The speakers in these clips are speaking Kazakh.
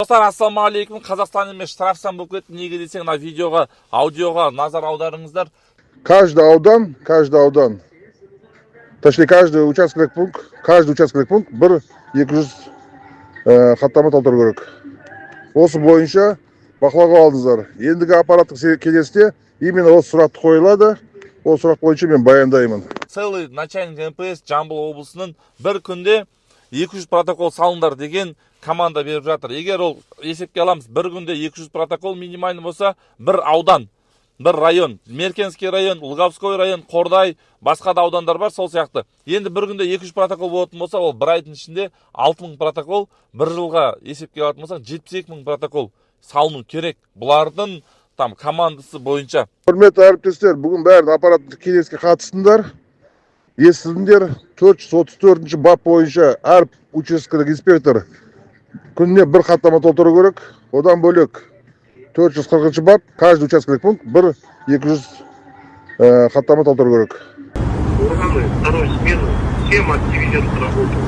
Достар, ассалаумағалейкум! Қазақстан емес, штрафстан болып кетті. Неге десең, мына видеоға, аудиоға назар аударыңыздар. Каждый аудан, каждый аудан, точнее, каждый участковый пункт, каждый участковый пункт бір 200 хаттама толтыру керек. Осы бойынша бақылауға алдыңыздар. Ендігі аппараттық кеңесте именно осы сұрақты қойылады. Ол сұрақ бойынша мен баяндаймын. Целый начальник МПС Жамбыл облысының бір күнде 200 протокол салыңдар деген команда беріп жатыр. Егер ол есепке аламыз, бір күнде 200 протокол минимальный болса, бір аудан, бір район, Меркенский район, Луговской район, Қордай, басқа да аудандар бар сол сияқты. Енді бір күнде 200 протокол болатын болса, ол бір айдың ішінде 6000 протокол, бір жылға есепке алатын болсақ, 72 мың протокол салыну керек бұлардың там командасы бойынша. Құрметті әріптестер, бүгін бәрін аппараттық кеңеске қатыстыңдар. Естідіңдер, 434 бап бойынша әр учаскелік инспектор күніне бір хаттама толтыру керек. Одан бөлек 440 бап, каждый участковый пункт бір 200 хаттама толтыру керек. Органы второй смены всем активизируют работу.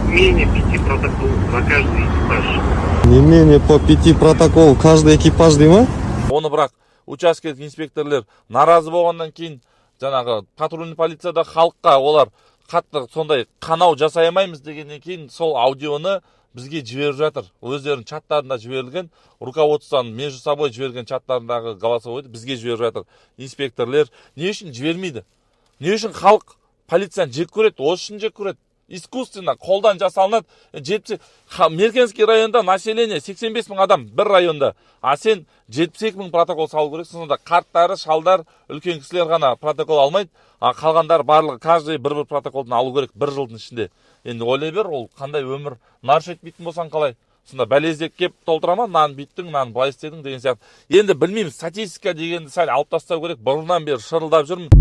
Менее пяти протоколов на каждый экипаж. Не менее по пяти протокол каждый экипаж дей ма? Оны бірақ учаскелік инспекторлер наразы болғаннан кейін, жаңағы патрульный полицияда халыққа олар қатты сондай қанау жасай алмаймыз дегеннен кейін, сол аудионы бізге жіберіп жатыр. Өздерінің чаттарында жіберілген, руководствоның между собой жіберген чаттарындағы голосовойды бізге жіберіп жатыр. Инспекторлер не үшін жібермейді? Не үшін халық полицияны жек көреді? Осы үшін жек көреді. Искусственно, қолдан жасалынады. Меркенский районда население 85 мың адам бір районда, а сен 72 мың протокол салу керексің. Сонда қарттары, шалдар, үлкен кісілер ғана протокол алмайды, а қалғандары барлығы каждый бір бір протоколдан алу керек бір жылдың ішінде. Енді ойлай бер, ол қандай өмір? Нарушить етпейтін болсаң қалай? Сонда бәле іздеп келіп толтыра ма, мынаны бүйттің, мынаны былай істедің деген сияқты. Енді білмеймін, статистика дегенді сәл алып тастау керек. Бұрыннан бері шырылдап жүрмін.